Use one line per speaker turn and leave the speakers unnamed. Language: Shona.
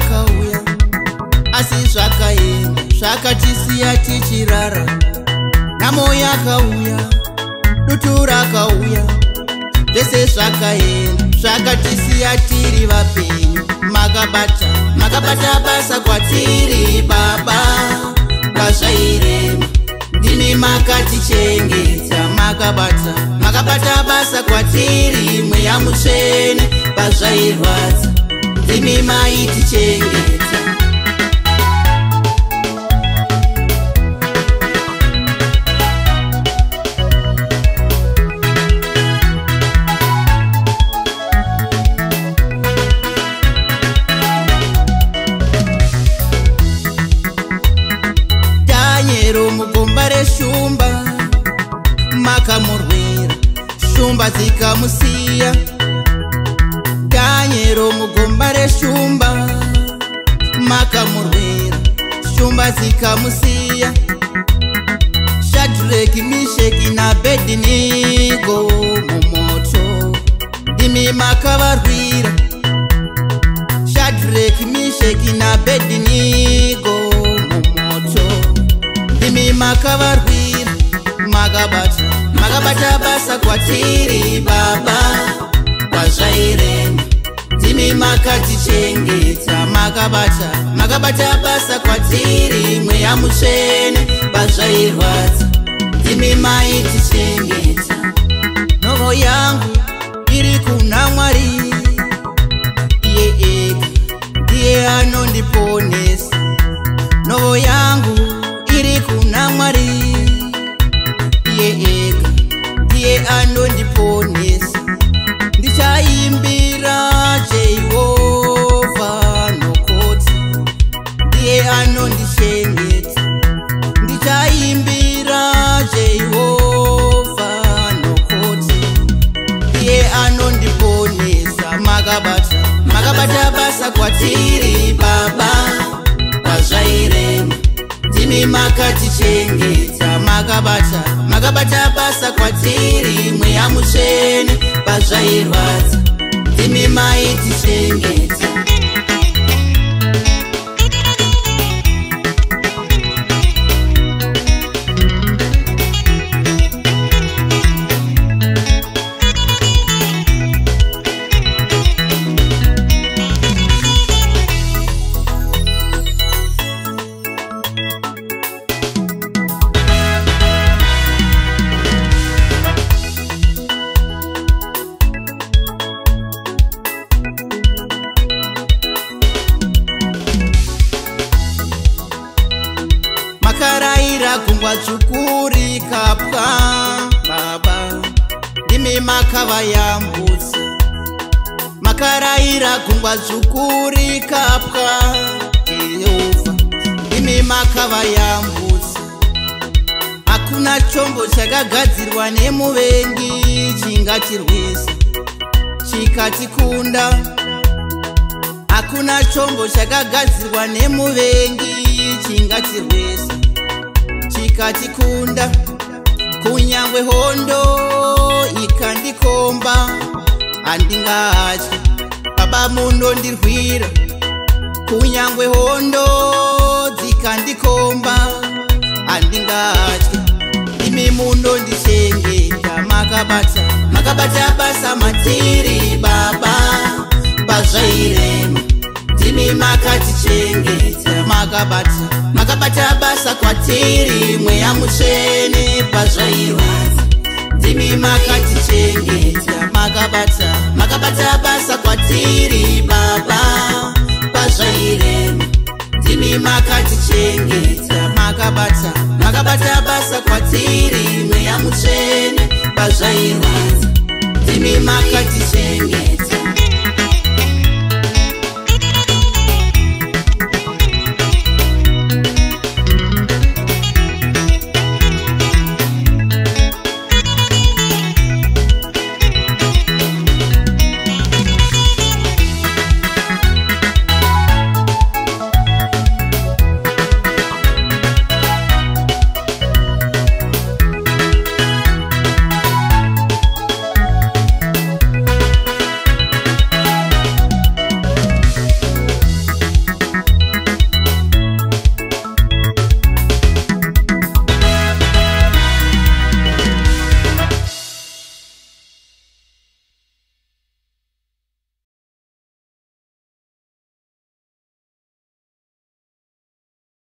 yakauya, asi zvakaenda zvakatisiya tichirara. Nhamo yakauya, dutu rakauya, zvese zvakaenda zvakatisiya tiri vapenyu. Makabata, makabata basa kwatiri Baba, pazvairema ndimi makatichengeta. Makabata, makabata basa kwatiri Mweya Mutsvene, pazvairwadza ndimi maitichengeta. Daniel mugomba reshumba makamurwira, shumba dzikamusiya. Daniel mugomba reshumba makamurwira, shumba dzikamusiya. Shadrach, Meshach naAbednego mumoto ndimi makavarwira. Shadrach, Meshach naAbednego mumoto ndimi makavarwira. Makabata, makabata basa kwatiri Baba, pazvairema ndimi makatichengeta. Makabata, makabata basa kwatiri Mweya Mutsvene, pazvairwadza ndimi maitichengeta. Nhovo yangu iri kuna Mwari, iye ega ndiye anondiponesa. Nhovo yangu iri kuna Mwari, iye ega ndiye anondiponesa. Ndichaimbira Jehovha nokuti ndiye anondichengeta. Ndichaimbira Jehovha nokuti ndiye anondiponesa. Makabata, makabata basa kwatiri Baba, pazvairema ndimi makatichengeta. Makabata, makabata basa kwatiri Mweya Mutsvene, pazvairwadza ndimi maitichengeta. Makaraira gungwa dzvuku rikapwa, Baba ndimi makavayambutsa. Makaraira gungwa dzvuku rikapwa, Jehovha ndimi makavayambutsa. Hakuna chombo chakagadzirwa nemuvengi chingatirwisa chikatikunda. Hakuna chombo chakagadzirwa nemuvengi chingatirwisa chikatikunda. Kunyangwe hondo ikandikomba handingatyi, Baba munondirwira. Kunyangwe hondo dzikandikomba handingatyi, imi munondichengeta. Makabata, makabata basa matiri Baba, pazvairema ndimi makatichengeta. Makabata, makabata basa kwatiri Mweya Mutsvene, pazvairwadza ndimi makatichengeta. Makabata, makabata basa kwatiri Baba, pazvairema ndimi makatichengeta. Makabata, makabata basa kwatiri Mweya Mutsvene, pazvairwadza ndimi makatichengeta.